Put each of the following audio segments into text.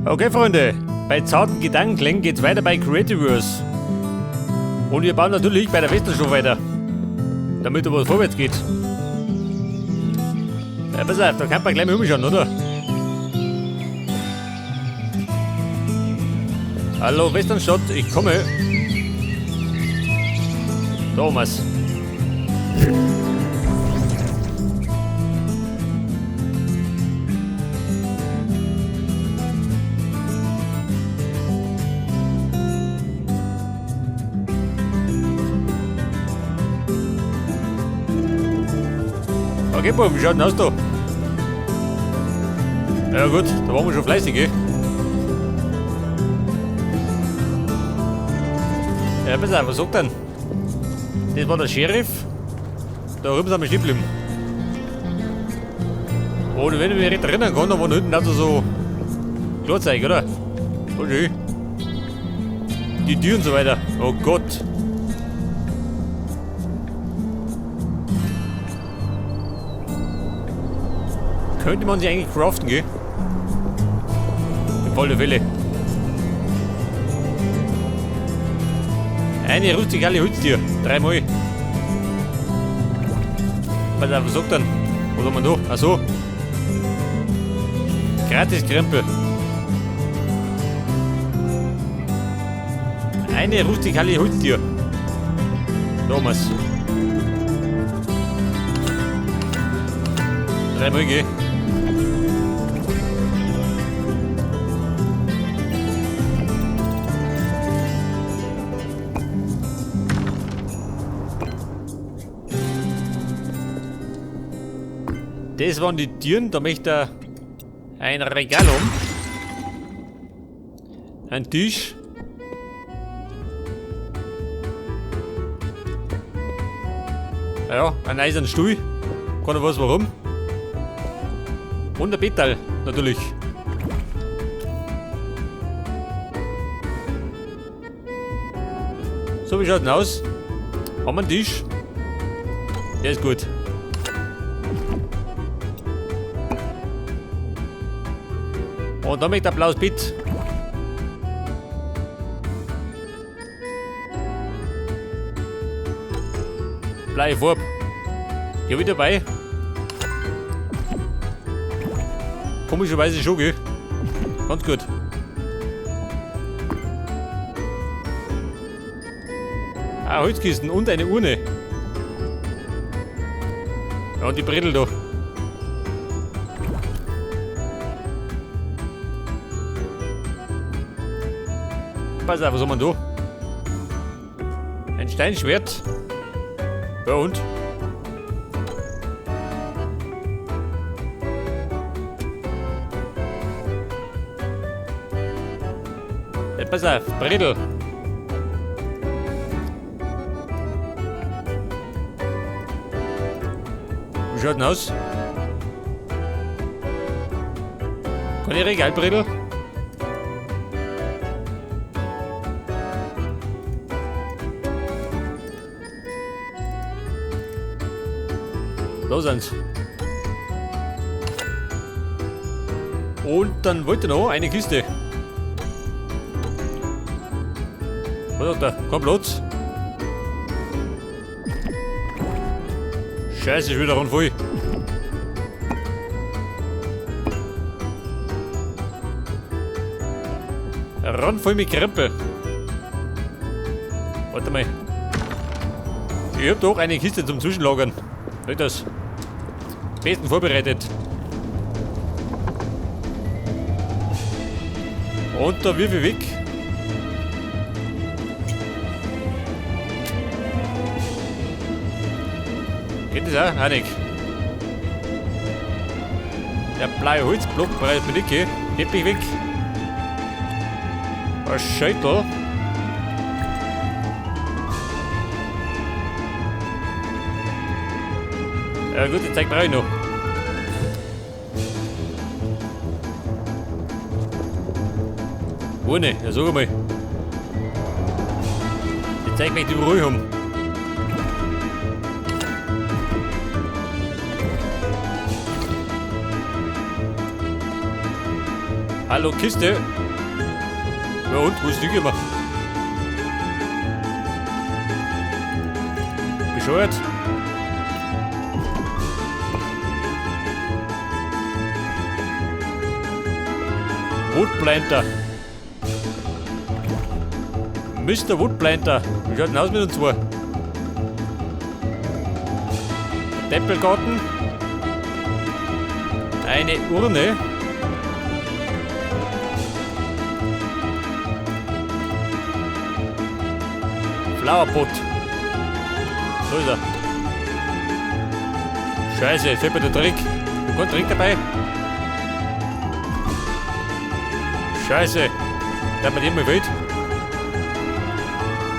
Okay, Freunde, bei zarten Gedankenklängen geht's weiter bei Creativerse. Und wir bauen natürlich bei der Western weiter. Damit da was vorwärts geht. Ja, pass auf, da kann man gleich mal umschauen, oder? Hallo Westernstadt, ich komme. Thomas. Okay, Bub, wie schaut denn aus da? Ja gut, da waren wir schon fleißig, gell? Ja, pass auf, was sagt denn? Das war der Sheriff. Da drüben sind wir stehen geblieben. Und wenn ich mich recht erinnern kann, da waren hinten also so Klarzeug, oder? Oh schön. Die Tür und so weiter. Oh Gott. Könnte man sich eigentlich craften, gell? Im Fall der Fälle. Eine rustikale Holztür. Dreimal. Pass auf, was sagt denn? Was haben wir da? Ach so. Gratis Krempel. Eine rustikale Holztür. Thomas. Dreimal, gell? Das waren die Türen, da möchte er ein Regal haben. Ein Tisch. Ja, ein eisernen Stuhl. Keiner weiß warum. Und ein Bettal, natürlich. So, wie schaut denn aus? Haben wir einen Tisch? Der ist gut. Und dann möchte ein blaues Bett. Blaue Farbe. Die hab ich dabei. Komischerweise schon, gell? Ganz gut. Ah, Holzkisten und eine Urne. Ja, und die Bredel da. Pass auf, was haben wir da? Ein Steinschwert. Ja und? Ja, pass auf, Bredel. Wie schaut denn aus? Kann ich Regalbredel? Da sind's. Und dann wollte noch eine Kiste. Was hat der? Kein Platz. Scheiße, ist wieder rundvoll. Rundvoll mit Krempel. Warte mal. Ich hab doch eine Kiste zum Zwischenlagern. Nicht das. Besten vorbereitet. Und da wirf ich weg. Geht das auch? Auch nicht. Der blaue Holzblock braucht mir nicht, gell? Teppich weg. Ein Scheitel. Ja gut, die Zeug brauche ich noch. Ohne, ja sag mal. Die Zeug möchte ich überall haben. Hallo Kiste. Ja und, wo ist die immer? Bescheuert. Woodplanter. Mr. Woodplanter. Wie schaut denn aus mit uns zwei? Tempelgarten. Eine Urne. Flowerpot. So ist er. Scheiße, fehlt mir der Dreck. Wo kommt Dreck dabei? Scheiße. Der hat mir dem mal fehlt.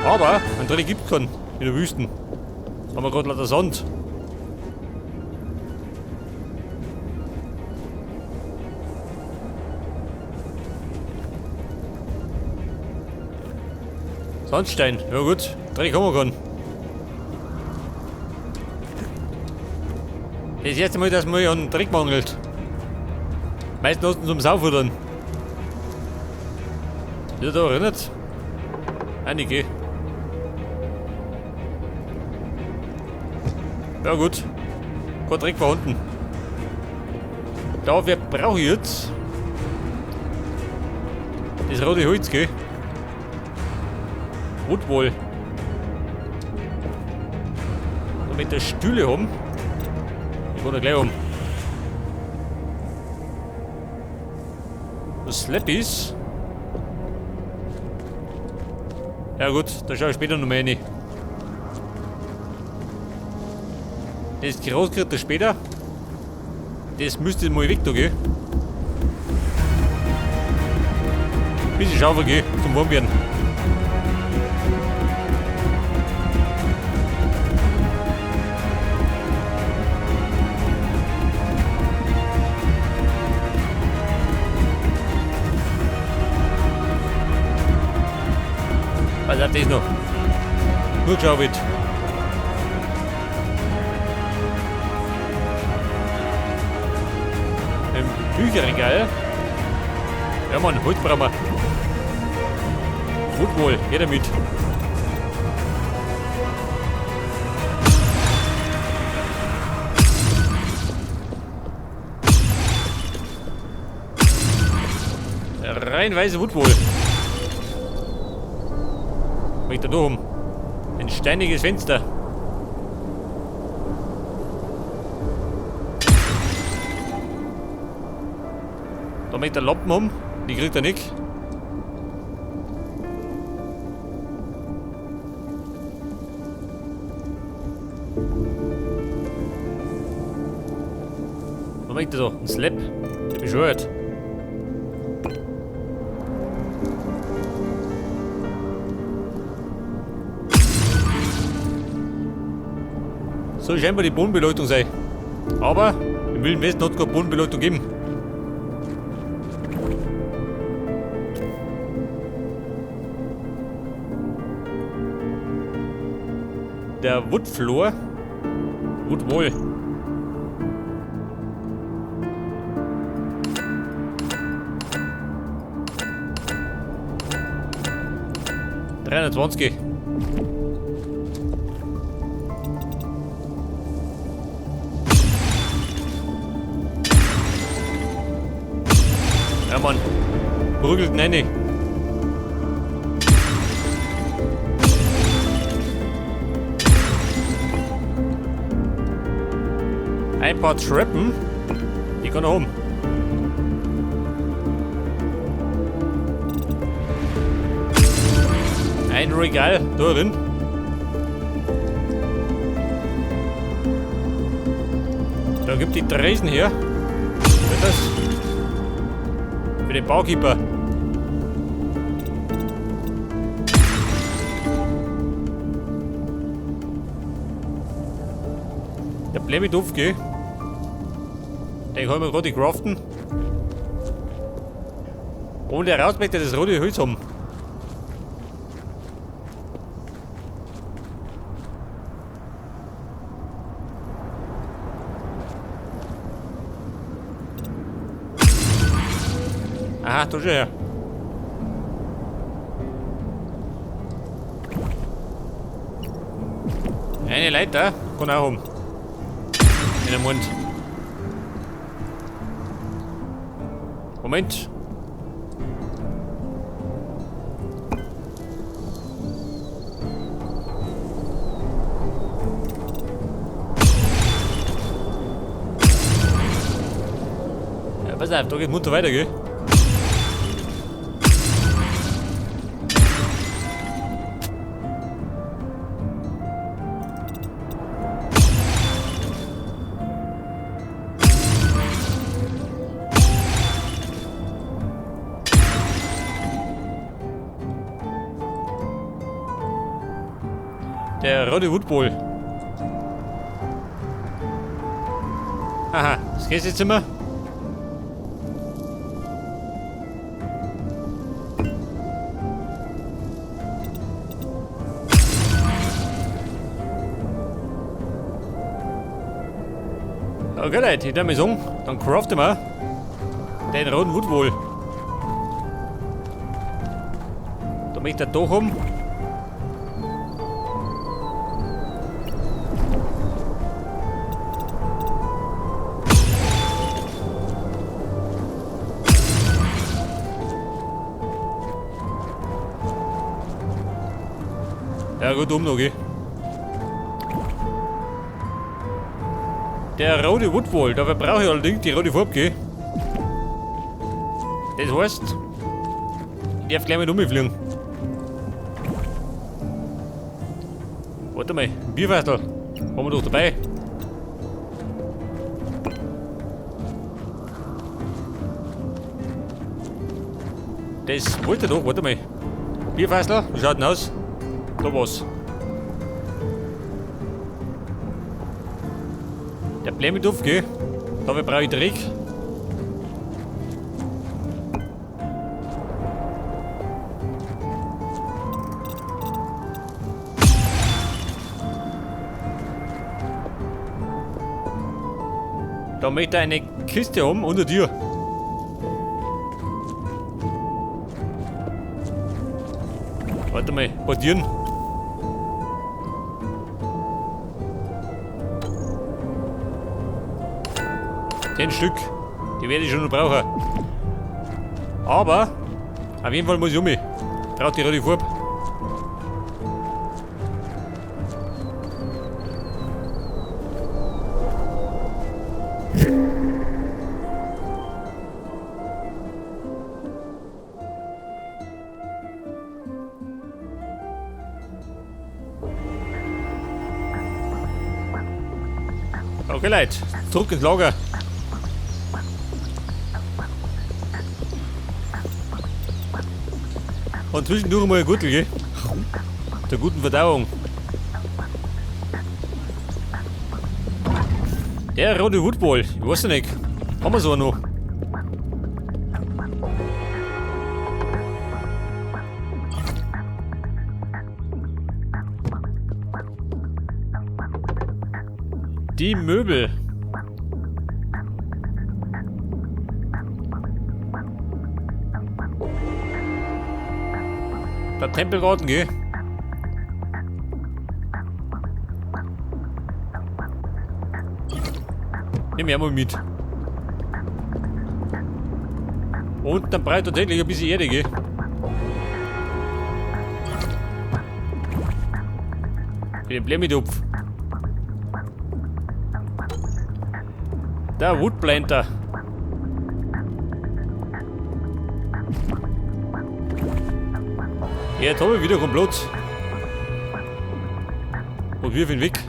Aber einen Dreck gibt es keinen in der Wüste. Haben wir gerade lauter Sand. Sandstein, ja gut, Dreck haben wir keinen. Das erste Mal, dass man an Dreck mangelt. Meistens hast du zum Saufuttern. Ja, da erinnert. Einige. Ja gut. Kein Dreck vorhanden. Da, wer brauche ich jetzt? Das rote Holz, gell? Woodwall. Damit wir Stühle haben. Ich kann da gleich um. Das Slappies. Ja gut, da schaue ich später noch mal rein. Das Gras kriegt er später. Das müsste mal weg da gehen. Bisschen Schaufel gehen zum Warmwerden. Was hat das noch? Nur geschaut. Im Bücherregal. Ja Mann, Holz brauchen wir. Woodwall, her damit. Reihenweise Woodwall. Was ich da oben? Ein steiniges Fenster. Da möchte er Lampen haben. Die kriegt er nicht. Was möchte er da? Ein Slap? Der bescheuert. Soll scheinbar die Bodenbeleuchtung sein. Aber im Wilden Westen hat es keine Bodenbeleuchtung gegeben. Der Woodfloor. Woodwall. $320. Ja Mann, prügelt rein. Ein paar Treppen, die kann er haben. Ein Regal da drin. Da gibt die Tresen her. Was ist das? Für den Baukeeper. Der Blämidupf, gell? Den kann ich mir gerade craften. Und der raus möchte das rote Holz haben. Aha, Ah, da schau her. Eine Leiter kann auch haben. In den Mund. Moment. Ja, pass auf, da geht munter weiter, gell? Der rote Woodball. Aha, das Gästezimmer. Okay, Leute, ich würde mal sagen, dann craften wir den roten Woodwall. Da möchte er da haben. Ja gut, oben noch, gell? Der rote Woodwall, dafür brauche ich allerdings die rote Farbe, gell? Das heißt, ich darf gleich mit umfliegen. Warte mal, ein Bierfachtel haben wir doch dabei. Das wollte doch, warte mal. Bierfassel, wie schaut denn aus? Da war's. Der Blämmetopf, gell? Dafür brauche ich Dreck. Da möchte ich eine Kiste haben unter dir. Warte mal, portieren. 10 Stück, die werde ich schon noch brauchen. Aber auf jeden Fall muss ich um mich. Braucht die rote Farbe. Okay, Leute, zurück ins Lager. Und zwischendurch mal ein Gürtel, gell? Der guten Verdauung. Der rote Woodball, ich weiß ja nicht. Haben wir so noch? Die Möbel. Der Tempelgarten, gell? Nehmen wir mal mit. Und dann brauche ich tatsächlich ein bisschen Erde, gell? Für den Blämmitopf. Der Woodplanter. Jetzt habe ich wieder keinen Platz. Und wirf ihn weg.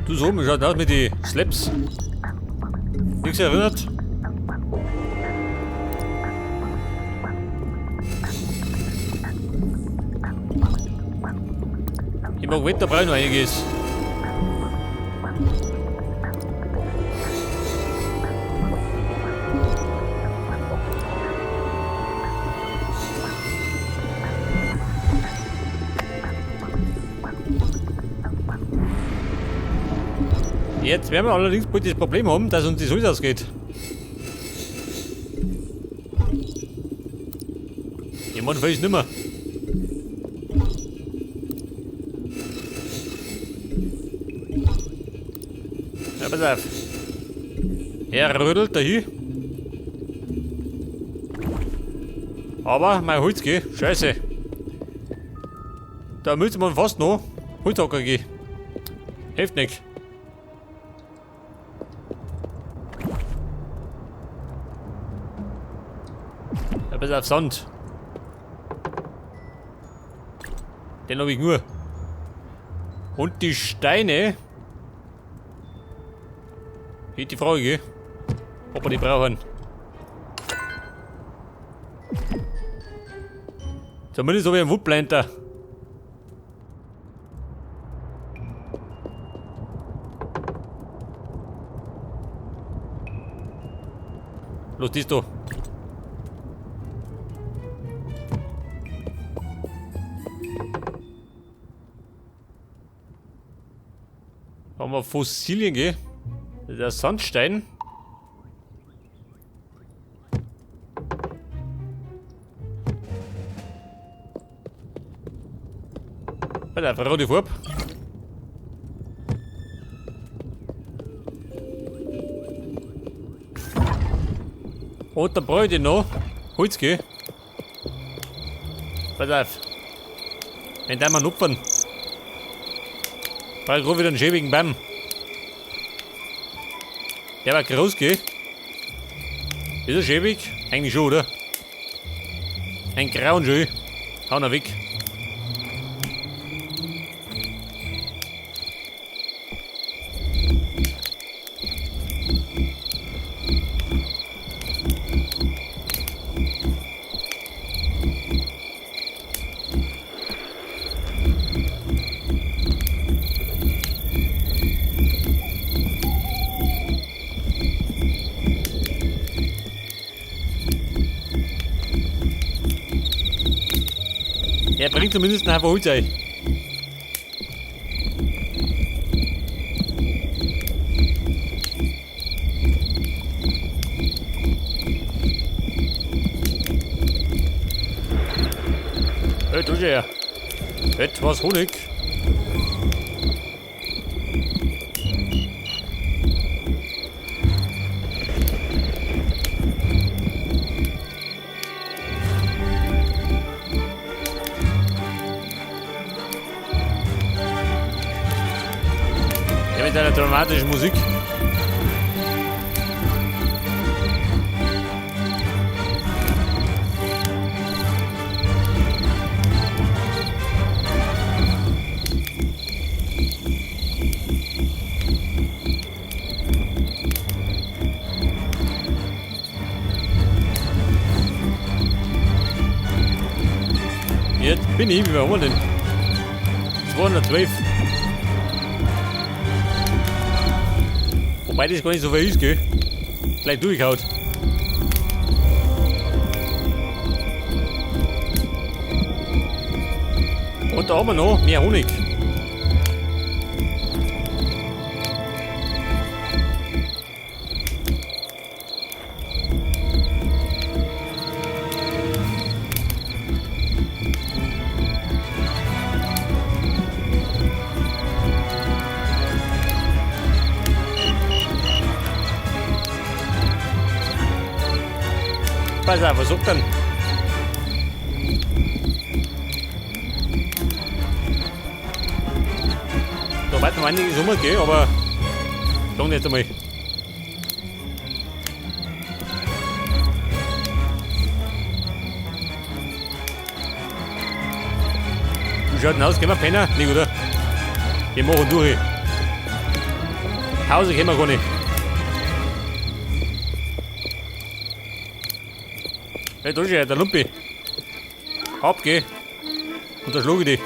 Du so, wie schaut aus mit den Slaps? Nichts erinnert? Ich mag Wetter, brauche ich noch einiges. Jetzt werden wir allerdings bald das Problem haben, dass uns das Holz ausgeht. Jemand weiß nicht mehr. Ja, pass auf. Er rödelt da hin. Aber mein Holz geht. Scheiße. Da müsste man fast noch Holzhacker gehen. Hilft nicht. Ja, pass auf, Sand. Den habe ich nur. Und die Steine. Hier die Frage, ob wir die brauchen. Zumindest habe ich einen Woodplanter. Los, dies da. Haben wir Fossilien, gell? Der Sandstein. Alter, rote Farbe. Und dann brauche ich den noch. Holz, gell? Pass auf. Wenn der mal nupfern. Brauche ich wieder einen schäbigen Baum. Der war groß, gell? Ist er schäbig? Eigentlich schon, oder? Ein grauen Schön. Hau ihn weg. Er bringt zumindest einen Haufen Holz ein. Hey, du her. Etwas Honig. Ja, mit einer dramatischen Musik. Jetzt bin ich, wie haben wir denn? 212. Wobei das gar nicht so viel ist, gell? Gleich durchhaut. Und da haben wir noch mehr Honig. Pass auf, was sagt denn? Da wird noch einiges rumgehen, aber lang nicht einmal. Wie schaut denn aus? Gehen wir pennen? Nicht, oder? Wir machen durch. Hause können wir gar nicht. Hey, da ist ja der Lumpi. Ab, geh. Und da schlage ich dich.